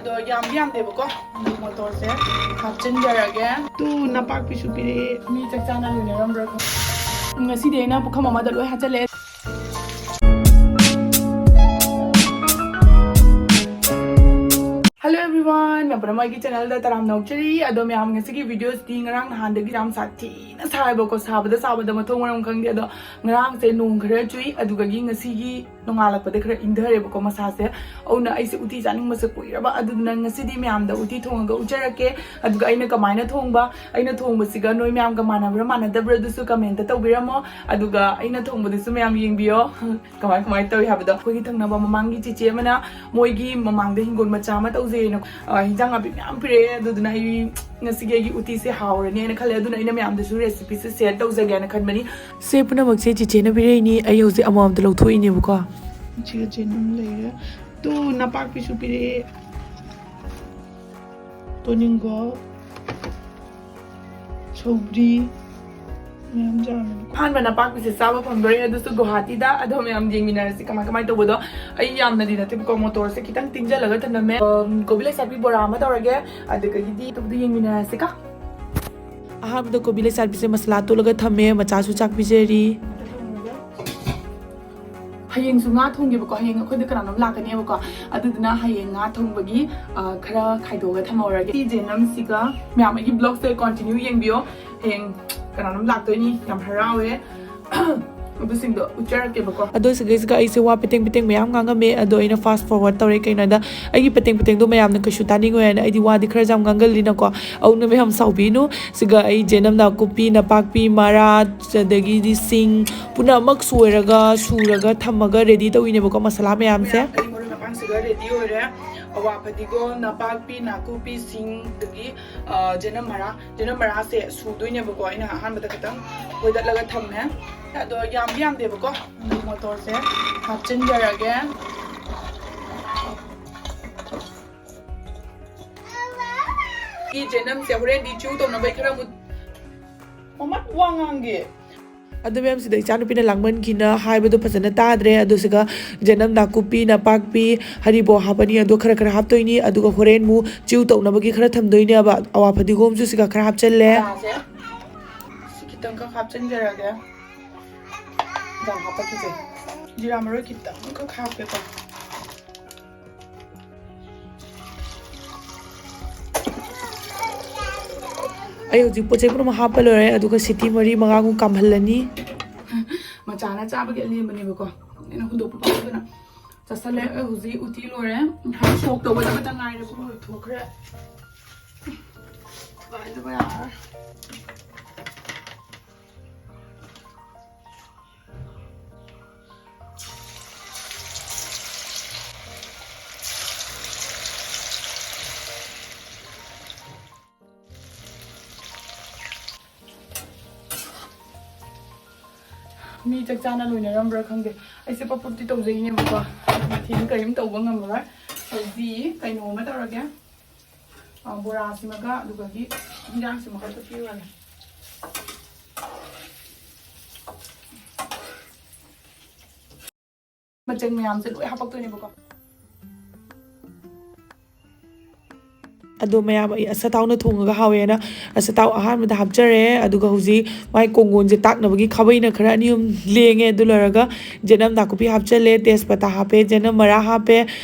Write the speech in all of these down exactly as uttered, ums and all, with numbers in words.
ꯑꯗꯣ ꯌꯥꯝꯗꯤ ꯌꯥꯝꯗꯦꯕꯀꯣ, ꯑꯗꯨ ꯃꯣꯇꯣꯔꯁꯦ ꯍꯥꯞꯆꯤꯟꯖꯔꯒꯦ꯫ ꯇꯨ ꯅꯄꯥꯛꯄꯤꯁꯨ ꯄꯤꯔꯛꯑꯦ꯫ ꯃꯤ ꯆꯥꯛ ꯆꯥꯅ ꯂꯣꯏꯅꯔꯝꯕ꯭ꯔꯥ ꯈꯪꯗꯦ꯫ ꯉꯁꯤꯗꯤ ꯑꯩꯅ ꯄꯨꯈꯝ ꯑꯃꯗ ꯂꯣꯏ ꯍꯥꯞꯆꯜꯂꯛꯑꯦ꯫ Hello everyone, ꯃꯌꯥꯝ ꯄꯨꯝꯅꯃꯛ ꯑꯩꯒꯤ channelꯗ ꯇꯔꯥꯝꯅ ꯑꯣꯛꯆꯔꯤ꯫ ꯑꯗꯣ ꯃꯌꯥꯝ, ꯉꯁꯤꯒꯤ videoꯁꯤꯗꯤ ꯉꯔꯥꯡ ꯅꯍꯥꯟꯗꯒꯤ ꯌꯥꯝ ꯁꯥꯊꯤꯅ ꯁꯥꯏꯕꯀꯣ, ꯁꯥꯕꯗ ꯁꯥꯕꯗ ꯃꯊꯣꯡ ꯃꯔꯝ ꯈꯪꯗꯦ꯫ ꯑꯗꯣ ꯉꯔꯥꯡꯁꯦ ꯅꯣꯡ ꯈꯔ ꯆꯨꯏ, ꯑꯗꯨꯗꯒꯤ ꯉꯁꯤꯒꯤ ꯅꯣꯡꯉꯥꯜꯂꯛꯄꯗ ꯈꯔ ꯏꯪꯊꯔꯦꯕꯀꯣ ꯃꯁꯥꯁꯦ꯫ ꯑꯗꯨꯅ ꯑꯩꯁꯦ ꯎꯇꯤ ꯆꯥꯅꯤꯡꯕꯁꯦ ꯀꯨꯏꯔꯕ, ꯑꯗꯨꯗꯨꯅ ꯉꯁꯤꯗꯤ ꯃꯌꯥꯝꯗ ꯎꯇꯤ ꯊꯣꯡꯉꯒ ꯎꯠꯆꯔꯛꯀꯦ꯫ ꯑꯗꯨꯒ ꯑꯩꯅ ꯀꯃꯥꯏꯅ ꯊꯣꯡꯕ, ꯑꯩꯅ ꯊꯣꯡꯕꯁꯤꯒ ꯅꯣꯏ ꯃꯌꯥꯝꯒ ꯃꯥꯟꯅꯕ꯭ꯔꯥ ꯃꯥꯟꯅꯗꯕ꯭ꯔꯥ, ꯑꯗꯨꯁꯨ commentꯇ ꯇꯧꯕꯤꯔꯝꯃꯣ꯫ ꯑꯗꯨꯒ ꯑꯩꯅ ꯊꯣꯡꯕꯗꯨꯁꯨ ꯃꯌꯥꯝ ꯌꯦꯡꯕꯤꯌꯣ꯫ ꯀꯃꯥꯏ ꯀꯃꯥꯏꯅ ꯇꯧꯏ ꯍꯥꯏꯕꯗꯣ꯫ ꯑꯩꯈꯣꯏꯒꯤ ꯊꯪꯅꯕ ꯃꯃꯥꯡꯒꯤ ꯆꯤꯆꯦ ꯑꯃꯅ ꯃꯣꯏꯒꯤ ꯃꯃꯥꯡꯗ ꯍꯤꯡꯒꯣꯜ ꯃꯆꯥ ꯑꯃ ꯇꯧꯖꯩꯌꯦꯅ, ꯑ, ꯍꯤꯟꯖꯥꯡ ꯅꯥꯄꯤ ꯃꯌꯥꯝ ꯄꯤꯔꯛꯑꯦ꯫ ꯑꯗꯨꯗꯨꯅ ꯑꯩ ꯉꯁꯤꯒꯤ ꯑꯩꯒꯤ ꯎꯇꯤꯁꯦ ꯍꯥꯎꯔꯅꯤꯅ ꯈꯜꯂꯦ꯫ ꯑꯗꯨꯅ ꯑꯩꯅ ꯃꯌꯥꯝꯗꯁꯨ recipeꯁꯦ share ꯇꯧꯖꯒꯦꯅ ꯈꯟꯕꯅꯤ꯫ ꯁꯦ ꯄꯨꯝꯅꯃꯛꯁꯦ ꯆꯤꯆꯦꯅ ꯄꯤꯔꯛꯏꯅꯤ, ꯑꯩ ꯍꯧꯖꯤꯛ ꯑꯃꯃꯝꯇ ꯂꯧꯊꯣꯛꯏꯅꯦꯕꯀꯣ꯫ ꯁꯤꯒ ꯆꯦꯅꯝ ꯂꯩꯔꯦ꯫ ꯇꯨ ꯅꯄꯥꯛꯄꯤꯁꯨ ꯄꯤꯔꯛꯑꯦ꯫ ꯇꯣꯅꯤꯡꯒꯣ, ꯁꯧꯒ꯭ꯔꯤ, ꯃꯌꯥꯝ ꯆꯥꯔꯝꯃꯦ꯫ ꯑꯍꯥꯟꯕ ꯅꯄꯥꯛꯄꯤꯁꯦ ꯆꯥꯕ ꯐꯪꯗꯣꯔꯦ, ꯑꯗꯨꯁꯨ ꯒꯨꯋꯥꯍꯥꯇꯤꯗ꯫ ꯑꯗꯣ ꯃꯌꯥꯝ ꯌꯦꯡꯃꯤꯟꯅꯔꯁꯤ ꯀꯃꯥꯏ ꯀꯃꯥꯏ ꯇꯧꯕꯗꯣ꯫ ꯑꯩ ꯌꯥꯝꯅꯗꯤ ꯅꯠꯇꯦꯕꯀꯣ, ꯃꯣꯇꯣꯔꯁꯦ ꯈꯤꯇꯪ ꯇꯤꯡꯖꯜꯂꯒ ꯊꯝꯂꯝꯃꯦ꯫ ꯑꯝ, ꯀꯣꯕꯤ ꯂꯩꯁꯥꯕꯤ ꯕꯣꯔꯥ ꯑꯃ ꯇꯧꯔꯒꯦ, ꯑꯗꯨꯗꯒꯤꯗꯤ ꯑꯇꯣꯞꯄꯗ ꯌꯦꯡꯃꯤꯟꯅꯔꯁꯤꯀꯣ꯫ ꯑꯍꯥꯟꯕꯗ ꯀꯣꯕꯤ ꯂꯩꯁꯥꯕꯤꯁꯦ ꯃꯁꯥꯂꯥ ꯇꯣꯠꯂꯒ ꯊꯝꯃꯦ, ꯃꯆꯥꯁꯨ ꯆꯥꯛ ꯄꯤꯖꯔꯤ꯫ ꯍꯌꯦꯡꯁꯨ ꯉꯥ ꯊꯣꯡꯒꯦꯕꯀꯣ, ꯍꯌꯦꯡ ꯑꯩꯈꯣꯏꯗ ꯀꯅꯥꯅꯣꯝ ꯂꯥꯛꯀꯅꯦꯕꯀꯣ, ꯑꯗꯨꯗꯨꯅ ꯍꯌꯦꯡ ꯉꯥ ꯊꯣꯡꯕꯒꯤ, ꯑ, ꯈꯔ ꯈꯥꯏꯗꯣꯛꯑꯒ ꯊꯝꯍꯧꯔꯒꯦ꯫ ꯁꯤ ꯖꯦꯅꯝꯁꯤꯒ ꯃꯌꯥꯝ ꯑꯩꯒꯤ vlogꯁꯦ continue ꯌꯦꯡꯕꯤꯌꯣ, ꯍꯌꯦꯡ ꯀꯅꯥꯅꯣꯝ ꯂꯥꯛꯇꯣꯏꯅꯤ, ꯌꯥꯝ ꯍꯔꯥꯎꯋꯦ꯫ ꯑꯗꯨꯁꯤꯡꯗꯣ ꯎꯠꯆꯔꯛꯀꯦꯕꯀꯣ꯫ ꯑꯗꯣ ꯁꯤꯒꯩꯁꯤꯒ ꯑꯩꯁꯦ ꯋꯥ ꯄꯦꯇꯦꯡ ꯄꯦꯇꯦꯡ ꯃꯌꯥꯝ ꯉꯥꯡꯉꯝꯃꯦ, ꯑꯗꯣ ꯑꯩꯅ fast forward ꯇꯧꯔꯦ꯫ ꯀꯩꯅꯣꯗ ꯑꯩꯒꯤ ꯄꯦꯇꯦꯡ ꯄꯦꯇꯦꯡꯗꯣ ꯃꯌꯥꯝꯅ ꯀꯩꯁꯨ ꯇꯥꯅꯤꯡꯉꯣꯏ ꯍꯥꯏꯅ, ꯑꯩꯗꯤ ꯋꯥꯗꯤ ꯈꯔ ꯌꯥꯝ ꯉꯥꯡꯒꯜꯂꯤꯅꯀꯣ, ꯑꯗꯨꯅ ꯃꯌꯥꯝ ꯁꯥꯎꯕꯤꯅꯨ꯫ ꯁꯤꯒ ꯑꯩ ꯖꯦꯅꯝ ꯅꯥꯀꯨꯞꯄꯤ, ꯅꯄꯥꯛꯄꯤ, ꯃꯔꯥ, ꯑꯗꯒꯤꯗꯤ ꯁꯤꯡ ꯄꯨꯝꯅꯃꯛ ꯁꯣꯏꯔꯒ, ꯁꯨꯔꯒ ꯊꯝꯃꯒ ready ꯇꯧꯔꯤꯅꯦꯕꯀꯣ, ꯃꯁꯥꯂꯥ ꯃꯌꯥꯝꯁꯦ꯫ ꯑꯩ ꯃꯔꯣꯏ ꯃꯄꯥꯡꯁꯤꯒ ready ꯑꯣꯏꯔꯦ꯫ ꯑꯋꯥ ꯐꯗꯤꯒꯣꯝ, ꯅꯄꯥꯛꯄꯤ, ꯅꯥꯀꯨꯞꯄꯤ, ꯁꯤꯡ, ꯑꯗꯒꯤ, ꯑ, ꯖꯦꯅꯝ ꯃꯔꯥ꯫ ꯖꯦꯅꯝ ꯃꯔꯥꯁꯦ ꯁꯨꯗꯣꯏꯅꯦꯕꯀꯣ꯫ ꯑꯩꯅ ꯑꯍꯥꯟꯕꯗ ꯈꯤꯇꯪ ꯐꯣꯏꯗꯠꯂꯒ ꯊꯝꯃꯦ꯫ ꯑꯗꯣ ꯌꯥꯝꯗꯤ ꯌꯥꯝꯗꯦꯕꯀꯣ꯫ ꯃꯣꯇꯣꯔꯁꯦ ꯍꯥꯞꯆꯤꯟꯖꯔꯒꯦ꯫ ꯁꯤ ꯖꯦꯅꯝꯁꯦ ꯍꯣꯔꯦꯟꯗꯤ chew ꯇꯧꯅꯕ ꯑꯩ ꯈꯔ ꯑꯃꯨꯛ, ꯃꯃꯥ ꯋꯥ ꯉꯥꯡꯒꯦ꯫ ꯑꯗꯨ ꯃꯌꯥꯝꯁꯤꯗ ꯏꯆꯥꯅꯨꯄꯤꯅ ꯂꯥꯡꯃꯟꯈꯤꯅ ꯍꯥꯏꯕꯗꯣ ꯐꯖꯅ ꯇꯥꯗ꯭ꯔꯦ꯫ ꯑꯗꯨꯁꯤꯒ ꯖꯅꯝ, ꯅꯥꯀꯨꯞꯄꯤ, ꯅꯄꯥꯛꯄꯤ, ꯍꯔꯤꯕꯣꯞ ꯍꯥꯞꯄꯅꯤ꯫ ꯑꯗꯨ ꯈꯔ ꯈꯔ ꯍꯥꯞꯇꯣꯏꯅꯤ꯫ ꯑꯗꯨꯒ ꯍꯣꯔꯦꯟ ꯑꯃꯨꯛ ꯆꯤꯎ ꯇꯧꯅꯕꯒꯤ ꯈꯔ ꯊꯝꯗꯣꯏꯅꯦꯕ꯫ ꯑꯋꯥ ꯐꯗꯤꯒꯣꯝꯁꯨ ꯁꯤꯒ ꯈꯔ ꯍꯥꯞꯆꯜꯂꯦ꯫ ꯉꯥꯁꯦ ꯁꯤ ꯈꯤꯇꯪꯈꯛ ꯍꯥꯞꯆꯤꯟꯖꯔꯒꯦ꯫ ꯌꯥꯝ ꯍꯥꯞꯄꯛꯈꯤꯁꯦ꯫ ꯖꯤꯔꯥ ꯃꯔꯣꯏ ꯈꯤꯇꯪꯈꯛ ꯍꯥꯞꯀꯦꯀꯣ꯫ ꯑꯩ ꯍꯧꯖꯤꯛ ꯄꯣꯠ ꯆꯩ ꯄꯨꯝꯅꯃꯛ ꯍꯥꯞꯄ ꯂꯣꯏꯔꯦ꯫ ꯑꯗꯨꯒ ꯁꯤꯇꯤ ꯃꯔꯤ ꯃꯉꯥꯃꯨꯛ ꯀꯥꯝꯍꯜꯂꯅꯤ꯫ ꯃꯆꯥꯅ ꯆꯥꯕꯒꯤ ꯑꯂꯦꯝꯕꯅꯦꯕꯀꯣ, ꯑꯩꯅ ꯍꯨꯟꯗꯣꯛꯄ ꯄꯥꯝꯃꯨꯗꯅ ꯆꯥꯁꯜꯂꯦ꯫ ꯑꯩ ꯍꯧꯖꯤꯛ ꯎꯇꯤ ꯂꯣꯏꯔꯦ꯫ ꯉꯥꯏꯍꯥꯛ ꯁꯣꯛ ꯇꯧꯒꯗꯕꯇ ꯉꯥꯏꯔꯦ꯫ ꯄꯨꯡ ꯂꯣꯏꯊꯣꯛꯈ꯭ꯔꯦ꯫ ꯄꯥꯏꯗꯕ ꯌꯥꯔꯔꯣꯏ꯫ ꯃꯤ ꯆꯥꯛ ꯆꯥꯅ ꯂꯣꯏꯅꯔꯝꯕ꯭ꯔꯥ ꯈꯪꯗꯦ꯫ ꯑꯩꯁꯦ ꯄꯞ ꯄꯞꯇꯤ ꯇꯧꯖꯩꯅꯦꯕꯀꯣ, ꯃꯊꯦꯜ ꯀꯔꯤꯝ ꯇꯧꯕ ꯉꯝꯃꯔꯣꯏ꯫ ꯍꯧꯖꯤꯛ ꯀꯩꯅꯣ ꯑꯃ ꯇꯧꯔꯒꯦ꯫ ꯑ, ꯕꯣꯔꯥꯁꯤꯃꯒ ꯑꯗꯨꯗꯒꯤ ꯍꯤꯟꯖꯥꯡꯁꯤꯃꯒ ꯇꯣꯠꯄꯤꯔꯨꯔꯒꯦ꯫ ꯃꯆꯜ ꯃꯌꯥꯝꯁꯦ ꯂꯣꯏ ꯍꯥꯄꯛꯇꯣꯏꯅꯦꯕꯀꯣ꯫ ꯑꯗꯣ ꯃꯌꯥꯝ, ꯑꯩ ꯑꯆꯥꯊꯥꯎꯅ ꯊꯣꯡꯉꯒ ꯍꯥꯎꯋꯦꯅ ꯑꯆꯥꯊꯥꯎ ꯑꯍꯥꯟꯕꯗ ꯍꯥꯞꯆꯔꯦ꯫ ꯑꯗꯨꯒ ꯍꯧꯖꯤꯛ ꯃꯥꯏ ꯀꯣꯡꯒꯣꯟꯁꯦ ꯇꯥꯛꯅꯕꯒꯤ ꯈꯥꯕꯩꯅ ꯈꯔ ꯑꯅꯤ ꯑꯍꯨꯝ ꯂꯦꯡꯉꯦ꯫ ꯑꯗꯨ ꯂꯣꯏꯔꯒ ꯖꯦꯅꯝ ꯅꯥꯀꯨꯞꯄꯤ ꯍꯥꯞꯆꯜꯂꯦ, ꯇꯦꯖꯄꯇꯥ ꯍꯥꯞꯄꯦ, ꯖꯦꯅꯝ ꯃꯔꯥ ꯍꯥꯞꯄꯦ,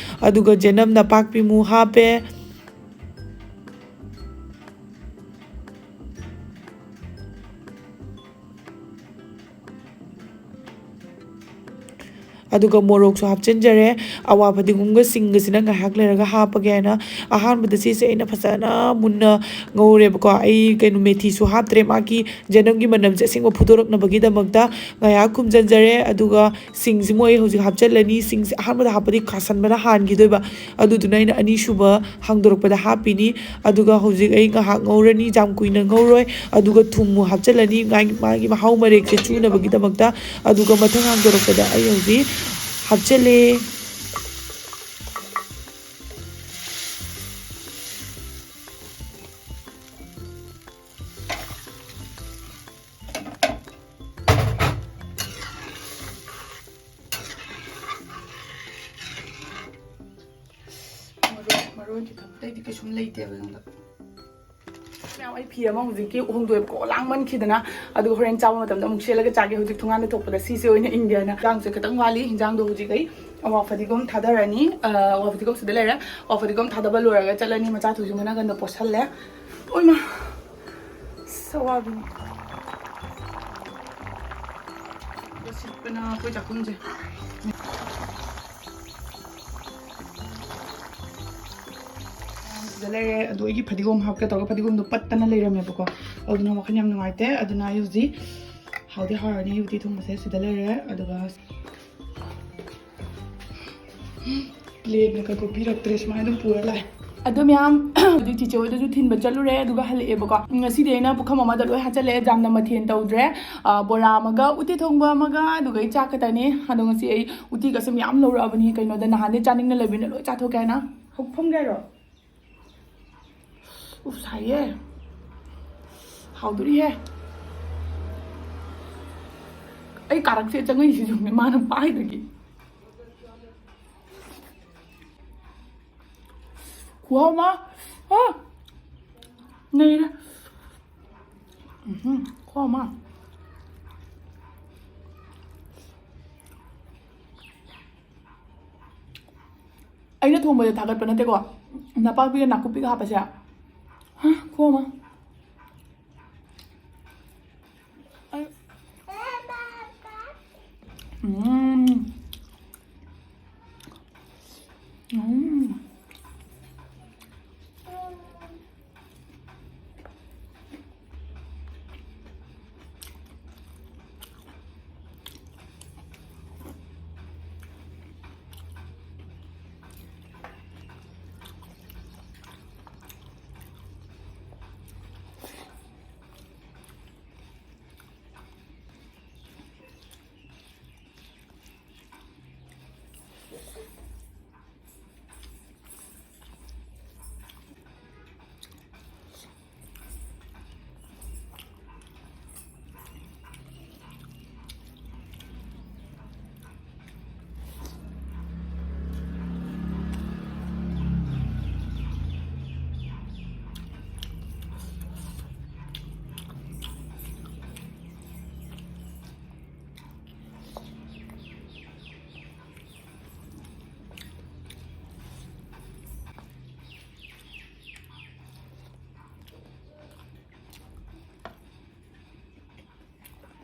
ꯑꯗꯨꯒ ꯖꯦꯅꯝ ꯅꯄꯥꯛꯄꯤꯃꯨ ꯍꯥꯞꯄꯦ꯫ ꯑꯗꯨꯒ ꯃꯣꯔꯣꯛꯁꯨ ꯍꯥꯞꯆꯤꯟꯖꯔꯦ꯫ ꯑꯋꯥ ꯐꯗꯤꯒꯣꯝꯒ ꯁꯤꯡꯒꯁꯤꯅ ꯉꯥꯏꯍꯥꯛ ꯂꯩꯔꯒ ꯍꯥꯞꯄꯒꯦ ꯍꯥꯏꯅ ꯑꯍꯥꯟꯕꯗ ꯁꯤꯁꯦ ꯑꯩꯅ ꯐꯖꯅ ꯃꯨꯟꯅ ꯉꯧꯔꯦꯕꯀꯣ꯫ ꯑꯩ ꯀꯩꯅꯣ, ꯃꯦꯊꯤꯁꯨ ꯍꯥꯞꯇ꯭ꯔꯦ, ꯃꯥꯒꯤ ꯖꯦꯅꯝꯒꯤ ꯃꯅꯝꯁꯦ ꯑꯁꯦꯡꯕ ꯐꯨꯗꯣꯔꯛꯅꯕꯒꯤꯗꯃꯛꯇ ꯉꯥꯏꯍꯥꯛ ꯈꯨꯝꯖꯤꯟꯖꯔꯦ꯫ ꯑꯗꯨꯒ ꯁꯤꯡꯁꯤꯃꯨꯛ ꯑꯩ ꯍꯧꯖꯤꯛ ꯍꯥꯞꯆꯤꯜꯂꯅꯤ꯫ ꯁꯤꯡꯁꯦ ꯑꯍꯥꯟꯕꯗ ꯍꯥꯞꯄꯗꯤ ꯀꯥꯁꯟꯕꯅ ꯍꯥꯟꯈꯤꯗꯣꯏꯕ, ꯑꯗꯨꯗꯨꯅ ꯑꯩꯅ ꯑꯅꯤꯁꯨꯕ ꯍꯥꯡꯗꯣꯔꯛꯄꯗ ꯍꯥꯞꯄꯤꯅꯤ꯫ ꯑꯗꯨꯒ ꯍꯧꯖꯤꯛ ꯑꯩ ꯉꯥꯏꯍꯥꯛ ꯉꯧꯔꯅꯤ, ꯌꯥꯝ ꯀꯨꯏꯅ ꯉꯧꯔꯣꯏ꯫ ꯑꯗꯨꯒ ꯊꯨꯝ ꯍꯥꯞꯆꯤꯜꯂꯅꯤ, ꯃꯥꯒꯤ, ꯃꯥꯒꯤ ꯃꯍꯥꯎ ꯃꯔꯦꯛꯁꯦ ꯆꯨꯅꯕꯒꯤꯗꯃꯛꯇ꯫ ꯑꯗꯨꯒ ꯃꯊꯪ ꯍꯥꯡꯗꯣꯔꯛꯄꯗ ꯑꯩ ꯍꯧꯖꯤꯛ ꯍꯥꯞꯆꯤꯜꯂꯦ꯫ ꯑꯇꯩꯗꯤ ꯀꯩꯁꯨꯝ ꯂꯩꯇꯦꯕ ꯑꯩꯉꯣꯟꯗ꯫ ꯃꯌꯥꯝ, ꯑꯩ ꯐꯤ ꯑꯃ ꯍꯧꯖꯤꯛꯀꯤ ꯍꯣꯡꯗꯣꯛꯑꯦꯕꯀꯣ, ꯂꯥꯡꯃꯟꯈꯤꯗꯅ꯫ ꯑꯗꯨꯒ ꯍꯣꯔꯦꯟ ꯆꯥꯕ ꯃꯇꯝꯗ ꯑꯃꯨꯛ ꯁꯦꯠꯂꯒ ꯆꯥꯒꯦ꯫ ꯍꯧꯖꯤꯛ ꯊꯣꯡꯒꯥꯟꯗ ꯊꯣꯛꯄꯗ ꯁꯤꯁꯦ ꯑꯣꯏꯅ ꯏꯟꯒꯦꯅ꯫ ꯍꯤꯟꯖꯥꯡꯁꯦ ꯈꯤꯇꯪ ꯋꯥꯠꯂꯤ꯫ ꯍꯤꯟꯖꯥꯡꯗꯣ ꯍꯧꯖꯤꯛ ꯑꯩ ꯑꯋꯥ ꯐꯗꯤꯒꯣꯝ ꯊꯥꯗꯔꯅꯤ꯫ ꯑ, ꯑꯋꯥ ꯐꯗꯤꯒꯣꯝ ꯁꯤꯗ ꯂꯩꯔꯦ꯫ ꯑꯋꯥ ꯐꯗꯤꯒꯣꯝ ꯊꯥꯗꯕ ꯂꯣꯏꯔꯒ ꯆꯠꯂꯅꯤ꯫ ꯃꯆꯥ ꯊꯣꯏꯁꯨ ꯃꯅꯥꯀꯟꯗ ꯄꯣꯠꯁꯜꯂꯦ꯫ ꯑꯣꯏꯃ! ꯑꯁ, ꯑꯋꯥꯕꯤꯅꯤ꯫ ꯁꯤꯠꯄꯅ ꯑꯩꯈꯣꯏ ꯆꯥꯛꯈꯨꯝꯁꯦ꯫ ꯁꯤꯗ ꯂꯩꯔꯦ꯫ ꯑꯗꯣ ꯑꯩꯒꯤ ꯐꯗꯤꯒꯣꯝ ꯍꯥꯞꯀꯦ ꯇꯧꯔꯒ ꯐꯗꯤꯒꯣꯝꯗꯣ ꯄꯠꯇꯅ ꯂꯩꯔꯝꯃꯦꯕꯀꯣ꯫ ꯑꯗꯨꯅ ꯋꯥꯈꯜ ꯌꯥꯝ ꯅꯨꯡꯉꯥꯏꯇꯦ꯫ ꯑꯗꯨꯅ ꯑꯩ ꯍꯧꯖꯤꯛ ꯍꯥꯎꯗꯤ ꯍꯥꯎꯔꯅꯤ ꯑꯩ ꯎꯇꯤ ꯊꯣꯡꯕꯁꯦ꯫ ꯁꯤꯗ ꯂꯩꯔꯦ꯫ ꯑꯗꯨꯒ ꯄ꯭ꯂꯦꯠꯅ ꯀꯩꯀꯣ ꯄꯤꯔꯛꯇ꯭ꯔꯦ, ꯁꯨꯃꯥꯏꯅ ꯑꯗꯨꯝ ꯄꯨꯔ ꯂꯥꯛꯑꯦ꯫ ꯑꯗꯣ ꯃꯌꯥꯝ, ꯍꯧꯖꯤꯛ ꯆꯤꯆꯦ ꯍꯣꯏꯗꯁꯨ ꯊꯤꯟꯕ ꯆꯠꯂꯨꯔꯦ, ꯑꯗꯨꯒ ꯍꯜꯂꯛꯑꯦꯕꯀꯣ꯫ ꯉꯁꯤꯗꯤ ꯑꯩꯅ ꯄꯨꯈꯝ ꯑꯃꯗ ꯂꯣꯏ ꯍꯥꯞꯆꯜꯂꯦ, ꯌꯥꯝꯅ ꯃꯊꯦꯜ ꯇꯧꯗ꯭ꯔꯦ꯫ ꯑ, ꯕꯣꯔꯥ ꯑꯃꯒ, ꯎꯇꯤ ꯊꯣꯡꯕ ꯑꯃꯒ, ꯑꯗꯨꯒ ꯑꯩ ꯆꯥꯛ ꯈꯛꯇꯅꯤ꯫ ꯑꯗꯣ ꯉꯁꯤ ꯑꯩ ꯎꯇꯤꯒꯁꯦ ꯃꯌꯥꯝ ꯂꯧꯔꯛꯑꯕꯅꯤ, ꯀꯩꯅꯣꯗ ꯅꯍꯥꯟꯗꯩ ꯆꯥꯅꯤꯡꯅ ꯂꯩꯕꯅꯤꯅ ꯂꯣꯏ ꯆꯥꯊꯣꯛꯀꯦ ꯍꯥꯏꯅ꯫ ꯍꯧ-, ꯐꯝꯒꯦ ꯍꯥꯏꯔꯣ? ꯎꯐ, ꯁꯥꯏꯌꯦ꯫ ꯍꯥꯎꯗꯣꯔꯤꯍꯦ꯫ ꯑꯩ ꯀꯥꯔꯛꯁꯦ ꯆꯪꯉꯛꯏꯁꯤꯁꯨꯅꯦ, ꯃꯥꯅ ꯄꯥꯏꯗꯒꯤ꯫ ꯈꯨꯍꯥꯎ ꯑꯃ꯫ ꯑ! ꯅꯩꯔꯦ꯫ ꯎꯝꯍꯨꯝ, ꯈꯨꯍꯥꯎ ꯑꯃ꯫ ꯑꯩꯅ ꯊꯣꯡꯕꯗ ꯊꯥꯒꯠꯄ ꯅꯠꯇꯦꯀꯣ, ꯅꯄꯥꯛꯄꯤꯒ ꯅꯥꯀꯨꯞꯄꯤꯒ ꯍꯥꯞꯄꯁꯦ꯫ ꯍꯥ, ꯈꯨꯍꯥꯎ ꯑꯃ꯫ ꯑꯩ, ꯎꯝ꯫ ꯎꯝ꯫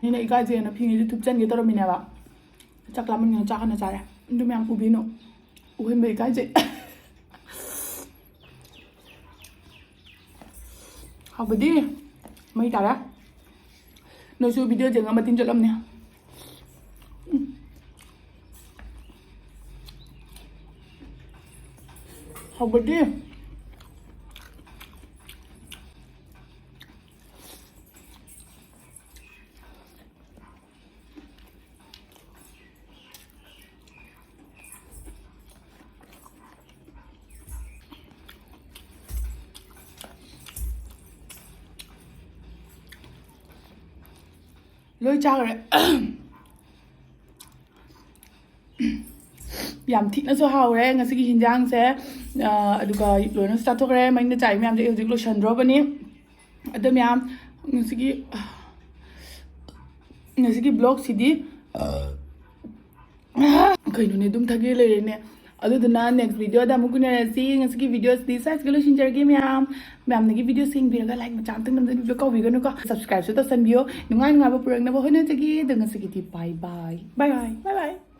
ꯑꯩꯅ ꯏꯀꯥꯏꯖꯩꯅ ꯐꯤꯉꯩꯁꯦ ꯊꯨꯞꯆꯟꯒꯦ ꯇꯧꯔꯝꯃꯤꯅꯦꯕ꯫ ꯆꯥꯛ ꯂꯥꯝꯃꯟꯒꯤꯅ ꯆꯥꯛ ꯍꯥꯟꯅ ꯆꯥꯔꯦ꯫ ꯑꯗꯨ ꯃꯌꯥꯝ ꯎꯕꯤꯅꯨ꯫ ꯎꯍꯟꯕ ꯏꯀꯥꯏꯖꯩ꯫ ꯍꯥꯎꯕꯗꯤ ꯃꯩ ꯇꯥꯔꯦ꯫ ꯅꯣꯏꯁꯨ video ꯌꯦꯡꯉ ꯃꯇꯤꯟ ꯆꯠꯂꯝꯅꯦ꯫ ꯎꯝ꯫ ꯍꯥꯎꯕꯗꯤ꯫ ꯂꯣꯏ ꯆꯥꯈ꯭ꯔꯦ꯫ ꯌꯥꯝ ꯊꯤꯅꯁꯨ ꯍꯥꯎꯔꯦ ꯉꯁꯤꯒꯤ ꯍꯤꯟꯖꯥꯡꯁꯦ꯫ ꯑ, ꯑꯗꯨꯒ ꯂꯣꯏꯅꯁꯨ ꯆꯥꯊꯣꯛꯈ꯭ꯔꯦ꯫ ꯃꯩꯅ ꯆꯥꯏ ꯃꯌꯥꯝꯁꯦ ꯑꯩ ꯍꯧꯖꯤꯛ ꯂꯣꯏꯁꯟꯗ꯭ꯔꯣꯕꯅꯤ꯫ ꯑꯗꯣ ꯃꯌꯥꯝ, ꯉꯁꯤꯒꯤ, ꯉꯁꯤꯒꯤ vlogꯁꯤꯗꯤ, ꯀꯩꯅꯣꯅꯦ, ꯑꯗꯨꯝ ꯊꯛꯒꯦ ꯂꯩꯔꯦꯅꯦ꯫ ꯑꯗꯨꯗꯨꯅ next videoꯗ ꯑꯃꯨꯛ ꯎꯅꯔꯁꯤ꯫ ꯉꯁꯤꯒꯤ videoꯁꯤꯗꯤ ꯁ꯭ꯋꯥꯏꯁꯤꯒ ꯂꯣꯏꯁꯤꯟꯖꯔꯒꯦ ꯃꯌꯥꯝ꯫ ꯃꯌꯥꯝꯅꯒꯤ videoꯁꯤ ꯌꯦꯡꯕꯤꯔꯒ like ꯃꯆꯥ ꯑꯝꯇꯪ ꯅꯝꯖꯟꯕꯤꯕ ꯀꯥꯎꯕꯤꯒꯅꯨꯀꯣ꯫ Subscribeꯁꯨ ꯇꯧꯁꯟꯕꯤꯌꯣ꯫ ꯅꯨꯡꯉꯥꯏ ꯅꯨꯡꯉꯥꯏꯕ ꯄꯨꯔꯛꯅꯕ ꯍꯣꯠꯅꯖꯒꯦ꯫ ꯑꯗꯣ ꯉꯁꯤꯒꯤꯗꯤ bye bye꯫ Bye bye꯫ Bye bye꯫